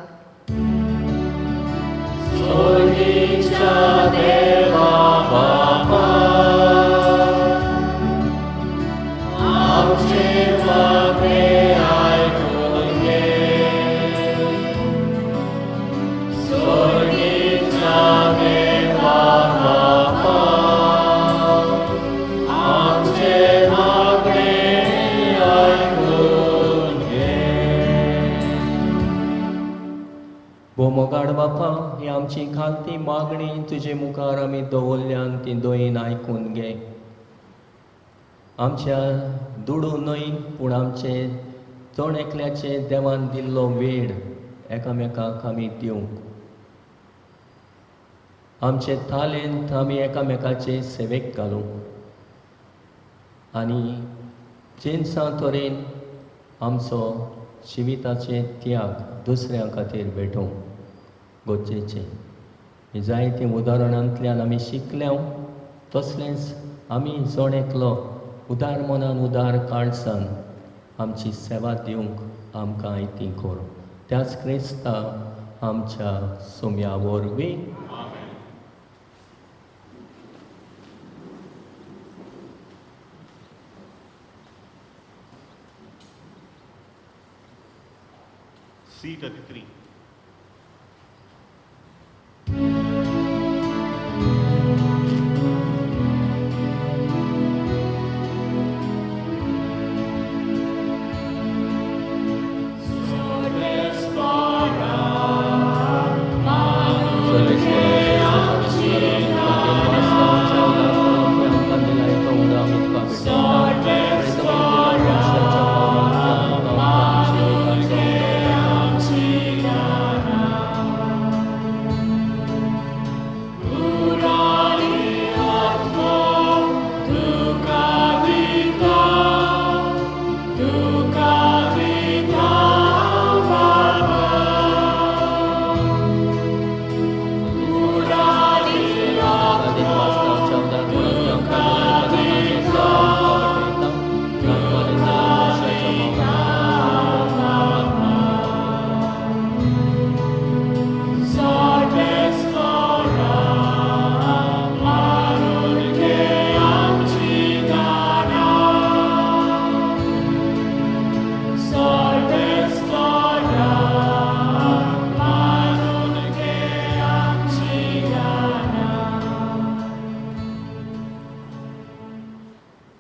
मोगाड बापा, ही आमची खालती मागणी तुजे मुखार आमी दवरल्यान ती दोयीन आयकून घे. आमच्या दुडू न्हय पूण आमचे जण एकल्याचे देवान दिल्लो वेळ एकामेकाक आमी दिवंक, आमचे तालेंत आमी एकामेकाचे सेवेक घालूंक आनी जिनसां तरेन आमचो जिविताचे त्याग दुसऱ्यां खातीर भेटोवंक गरजेचें. ही जायतीं उदाहरणांतल्यान आमी शिकल्या, तसलेंच आमी जण एकलो उदार मनान उदार काळजान आमची सेवा दिवंक आमकां आयती कर. त्याच क्रिस्ता आमच्या सोम्या वरवीं. C33.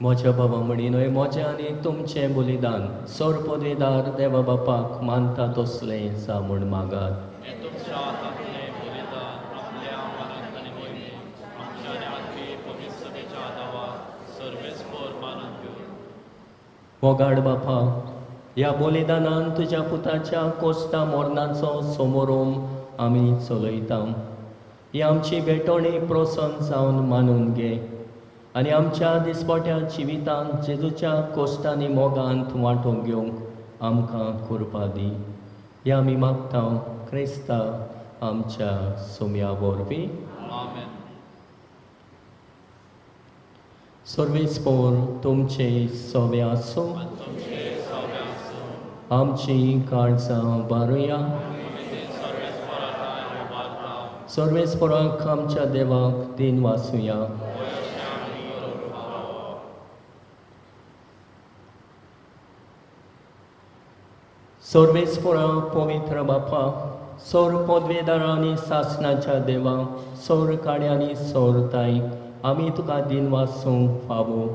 म्हज्या बाबा म्हणी न्हय म्हजें आनी तुमचें बलिदान सोर पदवेदार देवा बापाक मानता तसलें जा म्हूण मागात. मोगाड बापा, ह्या बलिदानान तुज्या पुताच्या कोश्टा मरणाचो समोरोम आमी चलयता. ही आमची भेटवणी प्रसन्न जावन मानून घे आनी आमच्या दिसपट्या जिवितांत जेजूच्या कोश्टांनी मोगांत वांटो घेवंक आमकां कृपा दी. ह्या आमी मागता क्रिस्ता आमच्या सोम्या वरवीं. सर्वेस्पोर तुमचे सवे आसूं. आमची काळजां बारुया. सर्वेस्पोराक आमच्या देवाक दिन वासुया. सर्वेस्पोरा पवित्र बापा, सोर पदवेदारांनी सासणाच्या देवा, सोर काड्यांनी सोर ताई, आमी तुका दिन वासूंक फावो.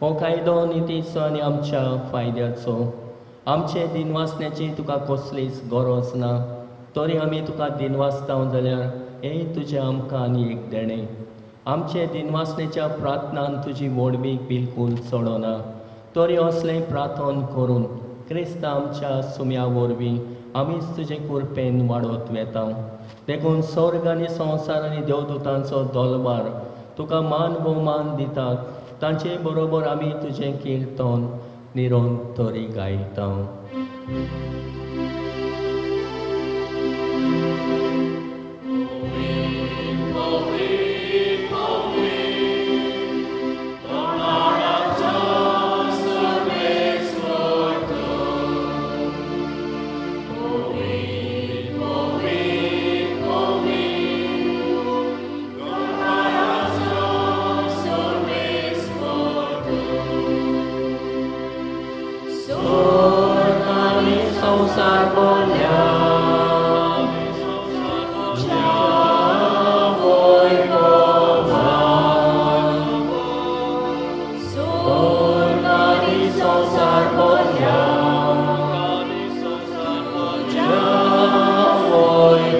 हो कायदो नितीचो आनी आमच्या फायद्याचो. आमचे दिनवासण्याची तुका कसलीच गरज ना, तरी आमी तुका दिनवासता जाल्यार हें तुजें आमकां आनी एक देणें. आमचे दिनवासण्याच्या प्रार्थनान तुजी व्हडवीक बिलकूल चडना, तरी असलें प्रार्थन करून क्रिस्ता आमच्या सुम्या वरवीं आमीच तुजे कृपेन वाडत वेता. देखून स्वर्ग आनी संवसार आनी देवदूतांचो दोलबार तुका मान भोवमान दितात, तांचे बरोबर आमी तुजें किर्तन निरंतरी गायता.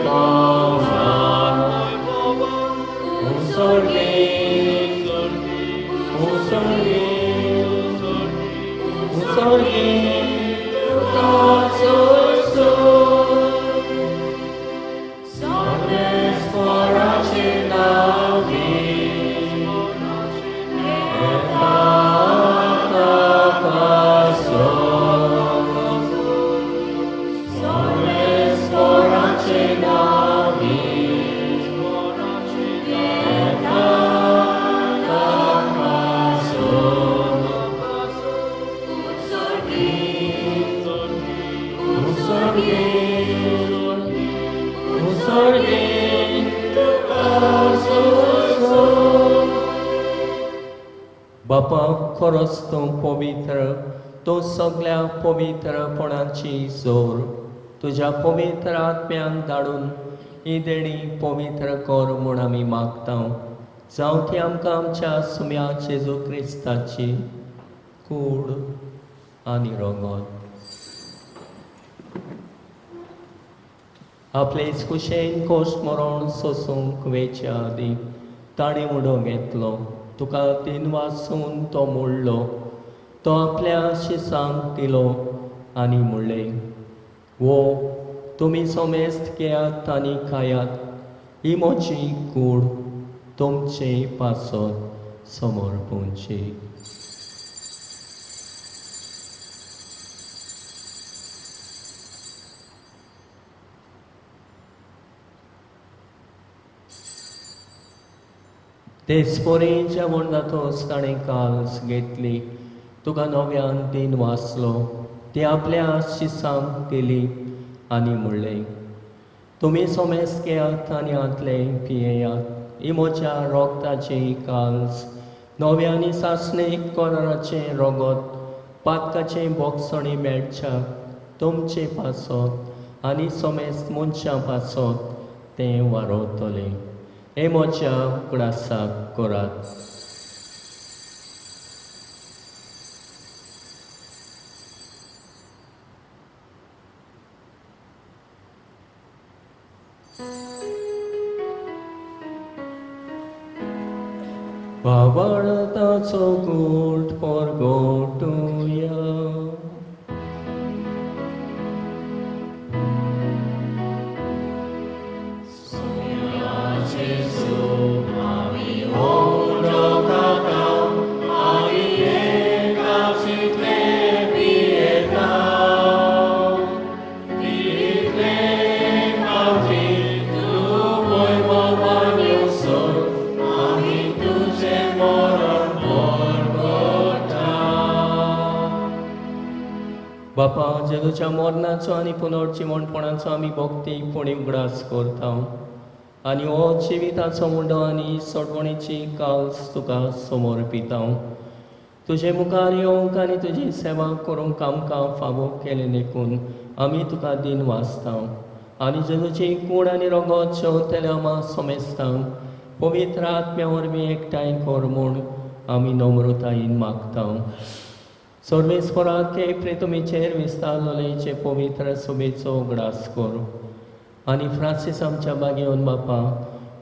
Joy. उत्सर्गीन तुका सोसून सर्वेस्पराचे नांवी येता ताकासून सर्वेस्पराचे नांवी येता ताकासून उत्सर्गीन उत्सर्गीन तुका सोसून. बापा खरोच तूं पवित्र, तूं सगळ्या पवित्रपणाची जोर. तुज्या पवित्र आत्म्यांक धाडून ही देणी पवित्र कर म्हूण आमी मागता. जावं ती आमकां आमच्या सुम्या जेजू क्रिस्ताची कूड आनी रगत. आपले कुशेन कोश्ट मरण सोसूंक वेच्या आदीं ताणें उडो घेतलो, तुका तीन वासून तो मोडलो, तो आपल्या शिसांक दिलो आनी म्हणलें, वो तुमी समेस्त घेयात आनी खायात, ही म्हजी कूड तुमचे पासत समर्पणची. तेच परी जेवण जातच ताणें काल्स घेतली, तुका नव्यान दिन वाचलो, ती आपल्या शिसांक दिली आनी म्हणलें, तुमी समेस्त घेयात आनी हांतलें पियेयात, ही म्हज्या रोगताची काल्स, नव्या आनी सासणीक कराराचें रगत, पातकाचें बोगसणी मेळच्या तुमचे पासत आनी समेस्त मनशां पासत तें वारवतलें. हे म्हज्या उगडासाक करात. बाबाळताचो गूट परगटुया. बापा, जेजूच्या मरणाचो आनी पुनर्जिवणपणाचो आमी भक्ती पुणी उगडास करता आनी हो जिविताचो मुंडो आनी सोडवणीची काल्स तुका समर्पिता. तुजे मुखार येवंक आनी तुजी सेवा करूंक आमकां फावो केलें देखून आमी तुका दिन वाचता आनी जेजूची कूड आनी रगत शेंवतल्या आमा समेस्तांक पवित्र आत्म्या वरवीं एकठांय कर म्हूण आमी नम्रतायेन मागता. सर्वेस्पराक प्रेतुमीचेर विस्तारलेचे पवित्र सभेचो उगडास कर आनी फ्रांसीस आमच्या बागेवन बापा,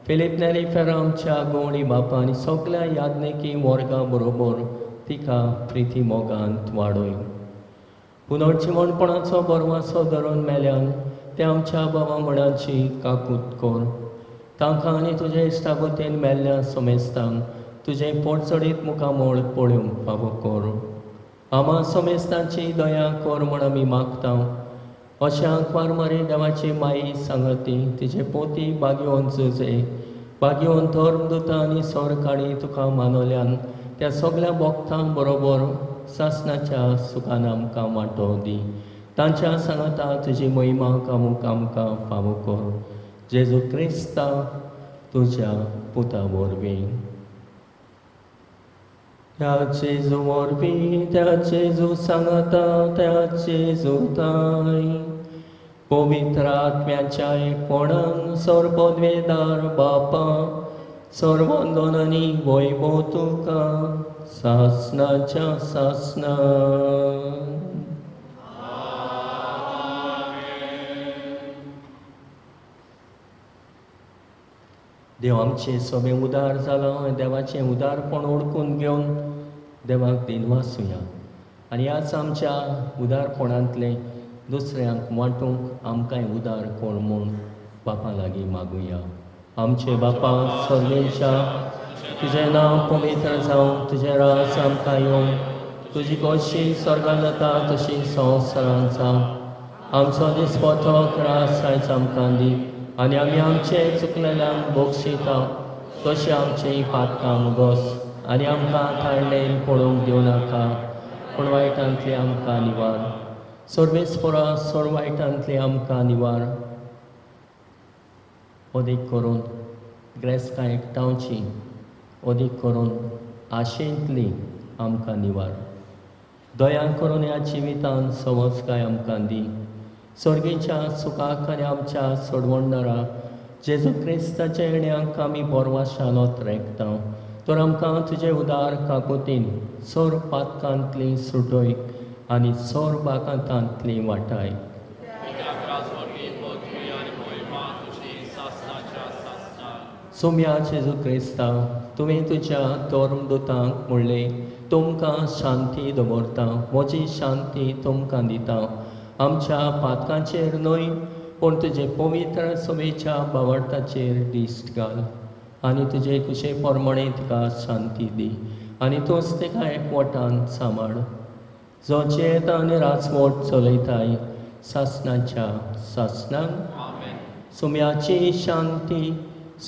फिलीप नेरी फेरो आमच्या गोवणी बापा आनी सगल्या याज्ञिकी वर्गा बरोबर तिका प्रिती मोगांत वाडय. पुनर्जिवणपणाचो बरवासो धरून मेल्यान ते आमच्या बाबा म्हणाची काकूत कर. तांकां आनी तुजे इश्टागोतेन मेल्ल्या समेस्तांक तुजें पोटचडीत मुखामळ पळोवंक फावो कर. आमा समेस्तांची दया कर म्हूण आमी मागता. अशें आंकवार मारी देवाची माई सांगती, तिचे पोती बागयोवन जुजे बागयोवन धर्मदुतां आनी सरकाळी तुका मानवल्यान त्या सगल्या भक्तां बरोबर सासणाच्या सुखान आमकां वांटो दी. तांच्या सांगाता तुजी महिमा कामूक आमकां फावो कर. जेजू क्रिस्ता तुज्या पुता वरवीं. त्या जेजू वरवीं, त्या जेजू सांगाता, त्या जेजूताय पवित्र आत्म्याच्या एकपणान सर्वपदवेदार बापा, सर्वंदन आनी वैभव तुका सासणाच्या सासणा. देव आमचें सगळें उदार जालां, देवाचें उदारपण ओळखून घेवन देवाक दिनवासुया आनी ह्याच आमच्या उदारपणांतलें दुसऱ्यांक वांटूंक आमकांय उदार कोण म्हूण बापा लागीं मागुया. आमचे बापा सर्वेच्या, तुजें नांव पवित्र जावं, तुजें राज आमकां येवं, तुजी कशी स्वर्गान जाता तशी संवसारान जावं. आमचो दिसपटो त्रास आयज आमकां दी आनी आमी आमचे चुकलेल्यांक बक्षिता तशें आमचीं पातकां गोस आनी आमकां ताळणेन पळोवंक दिवं नाका, पूण वायटांतली आमकां निवार. सर्वेस्परा सोड वायटांतली आमकां निवार. अदीक करून ग्रेस्तां एकठांवची, अदीक करून आशेंतली आमकां निवार. दया करून ह्या जिवितान समजकाय आमकां दी. सर्गीच्या सुखाक आनी आमच्या सोडवणदारा जेजू क्रिस्ताच्या येण्याक आमी बोरवाशान रेखता, तर आमकां तुजे उदार काकुतीन सोर पातकांतली सुटय आनी सोर बाकांतांतली वाटाय. सोम्या जेजू क्रिस्ता, तुवें तुज्या धर्मदुतांक म्हणलें, तुमकां शांती दवरता, म्हजी शांती तुमकां दिता. आमच्या पातकांचेर न्हय, पूण तुजे पवित्र सभेच्या बावडताचेर दिश्ट घाल आनी तुजे कुशे प्रमाणे तुका शांती दी आनी तूंच तिका एकवटान सांबाळ, जो जियेता आनी राजवट चलयताय सासणाच्या सासणाक. सुम्याची शांती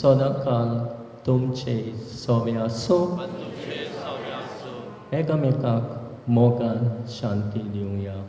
सदांकाल तुमचे सोवे आसूं. एकामेकाक मोगान शांती दिवया.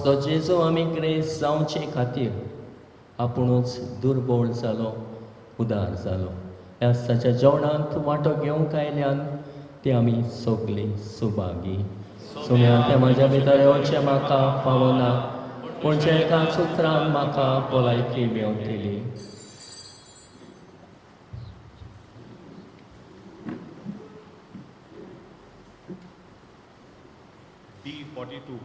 तो जेजू आमी ग्रेस जावचे खातीर आपुणूच दुर्बळ जालो, उदार जालो. ह्या ताच्या जेवणांत वांटो घेवंक आयल्यान ते आमी सगळीं सुभागी. सुम्या तें म्हाज्या भितर येवचें म्हाका फावना, पूण जे एका सुत्रान म्हाका भलायकी मेवतली. D42.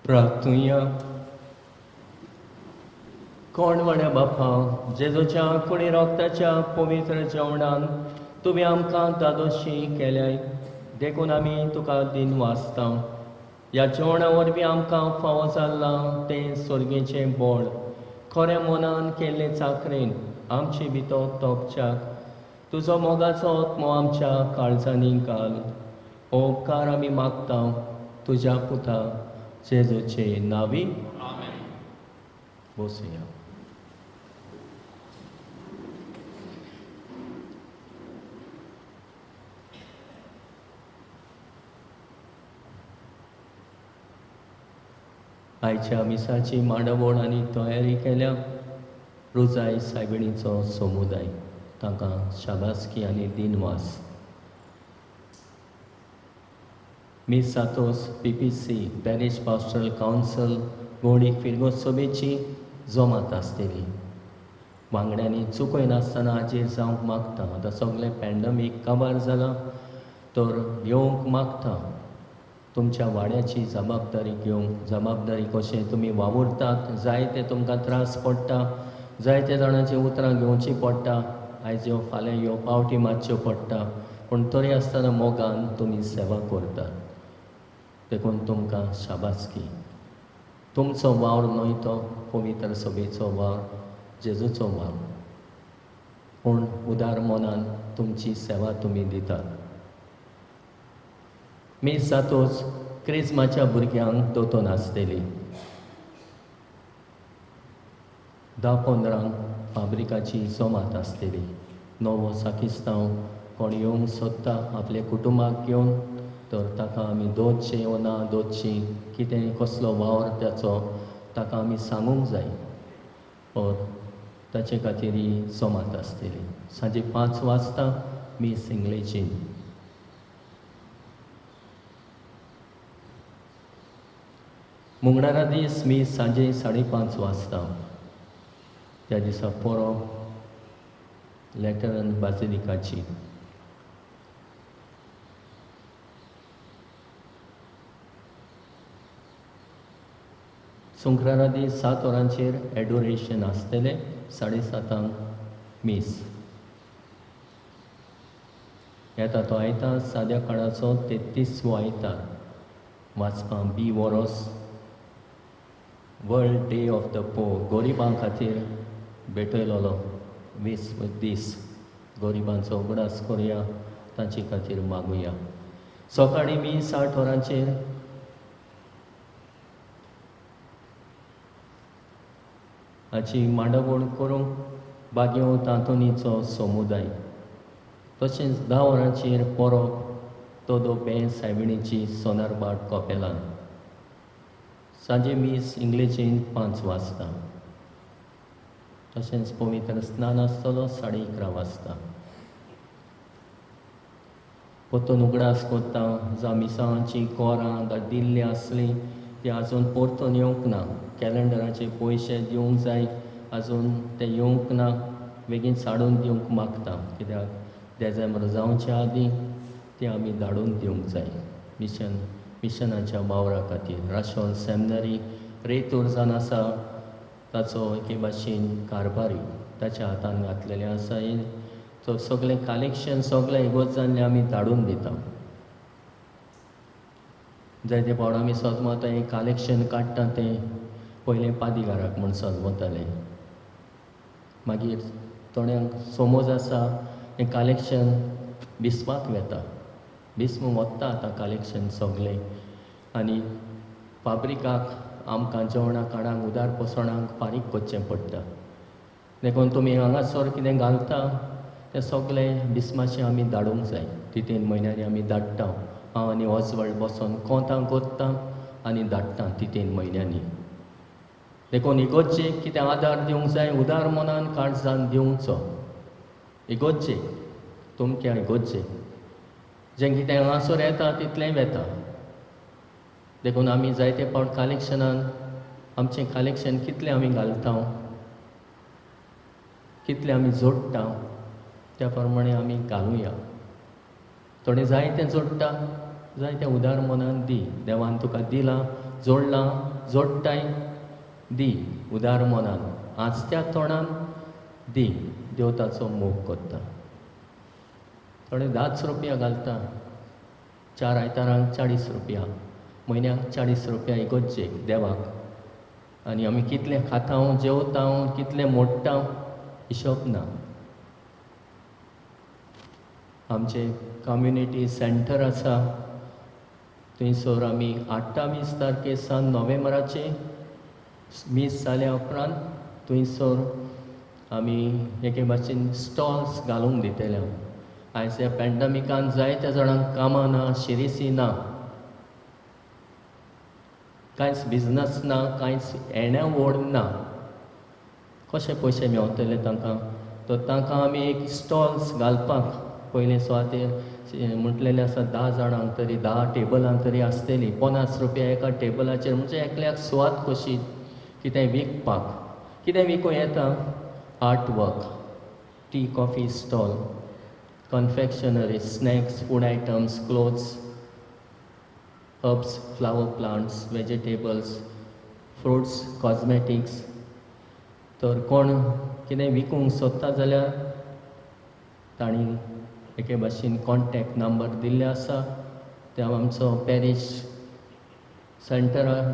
प्रार्थुया. कोण वाड्या बापा, जेजूच्या कुडी रोगताच्या पवित्र जेवणान तुवें आमकां दादोशी केल्याय, देखून आमी तुका दिन वाचता. ह्या जेवणा वरवीं आमकां फावो जाल्लां तें सर्गेचें बळ खऱ्या मनान केल्ले चाकरेन आमचे भितर तोपच्याक तुजो मोगाचो आत्मो आमच्या काळजांनी घाल. हो उपकार आमी मागता तुज्या पुता जेजूचे नांवी. बसया. आयच्या मिसाची मांडावळ आनी तयारी केल्या रोजाय सायबिणीचो समुदाय, तांकां शाबासकी आनी दिनवास. मीस सातोस PPC parish pastoral council गोडी फिरगो सभेची जमात आसतली. वांगड्यांनी चुकयनासतना हाजीर जावंक मागता. आतां सगळें पॅन्डमीक काबार जालां तर येवंक मागता. तुमच्या वाड्याची जबाबदारी घेवंक, जबाबदारी कशें तुमी वावुरतात, जायते तुमकां त्रास पडटा, जायते जाणांची उतरां घेवची पडटा, आयज यो फाल्यां यो पावटी मारच्यो पडटा, पूण तरी आसतना मोगान तुमी सेवा करतात, देखून तुमकां शाबासकी. तुमचो वावर न्हय तो पवित्र सभेचो वावर, जेजूचो वावर, पूण उदार मनान तुमची सेवा तुमी दितात. मीस जातोच क्रिज्माच्या भुरग्यांक दोतोन आसतली. 10:15 फाब्रिकाची जमात आसतली. नवो साकिस्तांव कोण येवंक सोदता आपल्या कुटुंबाक घेवन तर ताका आमी दोतचें वो ना दोतची, कितें कसलो वावर ताचो ताका आमी सांगूंक जाय, और ताचे खातीर ही जमात आसतली. सांजे 5 वाजता मीस इंग्लेजीन. मुंगडारा दीस मीस सांजे 5:30 वाजता. त्या दिसा पोरो लेटरन बाजिलिकाची. सुंक्रारा दीस 7 वरांचेर एडोरेशन आसतलें, 7:30 मीस. येता तो आयतार साद्या काळाचो 33वो आयतार. वाचपां बी वोरोस, world day of the poor, गरिबां खातीर भेटयलोलो 20 दीस. गरिबांचो उगडास करुया, तांचे खातीर मागुया. सकाळीं मीस 8 वरांचेर. हाची मांडावळ करूंक बागेव तांतोनीचो समुदाय. तशेंच 10 वरांचेर पोरोब तोदो बें सायबिणीची सोनारबाट कपेलान. सांजे मीस इंग्लेजीन 5 वाजता. तशेंच पवित्र स्नान आसतलो 11:30 वाजता. परतून उगडास करता, जावं मिसांची कोरां दिल्लीं आसलीं ती आजून परतून येवंक ना. कॅलेंडराचे पयशे दिवंक जाय, आजून ते येवंक ना. बेगीन साडून दिवंक मागता, कित्याक देजेंबर जावच्या आदीं ते आमी धाडून दिवंक जाय मिशनाच्या वावरा खातीर. राशोल सेमिनरी रेतूर जावन आसा ताचो एके भाशेन कारभारी ताच्या हातान घातलेलें आसा. तो सगळें कलेक्शन सगळें इगोर्ज जाल्लें आमी धाडून दिता. जायते फावट आमी सजमता हें कलेक्शन काडटा तें पयलें पादिगाराक म्हूण सजमताले, मागीर थोड्यांक समज आसा हें कलेक्शन बिस्पाक वेता, बिस्म वता आतां कलेक्शन सगळें. आनी फाब्रिकाक आमकां जेवणां खाणांक उदार पोसणांक फारीक करचें पडटा. देखून तुमी हांगासर कितें घालता तें सगळें बिस्माचें आमी धाडूंक जाय. 3 म्हयन्यांनी आमी धाडटा. हांव आनी ऑजवल्ड बसोन कोंतां कोत्ता आनी धाडटा 3 म्हयन्यांनी. देखून इगोर्जेक कितें आदार दिवंक जाय, उदार मनान काळजान दिवचो. इगोर्जेक, तुमच्या इगोर्जेक जें कितें हांगासर येता तितलें वेता. देखून आमी जायते फावट कलेक्शनान आमचें कलेक्शन कितलें आमी घालता, कितलें आमी जोडटा त्या प्रमाणे आमी घालुया. थोडें जायतें जोडटा, जायतें उदार मनान दी. देवान तुका दिलां, जोडलां, जोडटाय दी उदार मनान, आसत्या तोंडान दी, देव ताचो मोग करता. थोडे 10 रुपया घालता, 4 आयतारांक 40 रुपया, म्हयन्याक 40 रुपया इगर्जेक देवाक. आनी आमी कितलें खाता जेवता कितलें मोडटा हिशोब ना. आमचें कम्युनिटी सेंटर आसा थंयसर आमी 28 तारखे सावन नोव्हेंबराचे मीस जाल्या उपरांत थंयसर आमी एके भाशेन स्टॉल्स घालूंक दितले. आयज ह्या पॅन्डमिकान जायत्या जाणांक कामां ना, शिरीसी ना, कांयच बिजनस ना, कांयच येण्या वोड ना. कशे पयशे मेवतले तांकां? तर तांकां आमी एक स्टॉल्स घालपाक पयले सुवातेर म्हटलेलें आसा 10 जाणांक तरी 10 टेबलां तरी आसतलीं. 50 रुपया एका टेबलाचेर, म्हणजे एकल्याक सुवात कशी कितें विकपाक. कितें विकूं येता? Art work, tea coffee stall, confectionery, snacks, food items, clothes, herbs, flower plants, vegetables, fruits, cosmetics. तर कोण कितें विकूंक सोदता जाल्यार तांणी एके भाशेन कॉन्टेक्ट नंबर दिल्ले आसा. त्या आमचो पॅरीश सेंटरार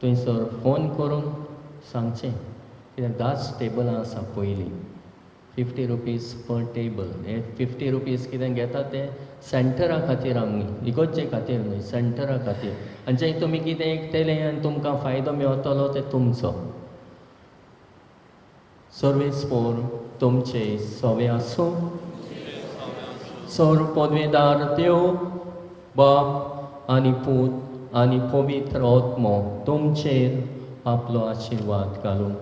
थंयसर फोन करून सांगचें कित्याक 10 टेबलां आसा पयलीं, 50 रुपीज पर टेबल. हे 50 रुपीज कितें घेता ते सेंटरा खातीर, आमी इगर्जे खातीर न्हय, सेंटरा खातीर. आनी जें तुमी कितें विकतले आनी तुमकां फायदो मेळटलो ते तुमचो. सर्वेस्पोर तुमचे सवे आसूं. सर पदवेदार देव बाप आनी पूत आनी पवित्र आत्मो तुमचेर आपलो आशिर्वाद घालूं.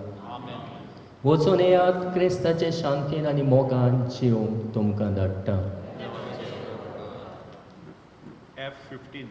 वचून येयात, क्रिस्ताचे शांतीन आनी मोगान जिवंक तुमकां धाडटा. F15.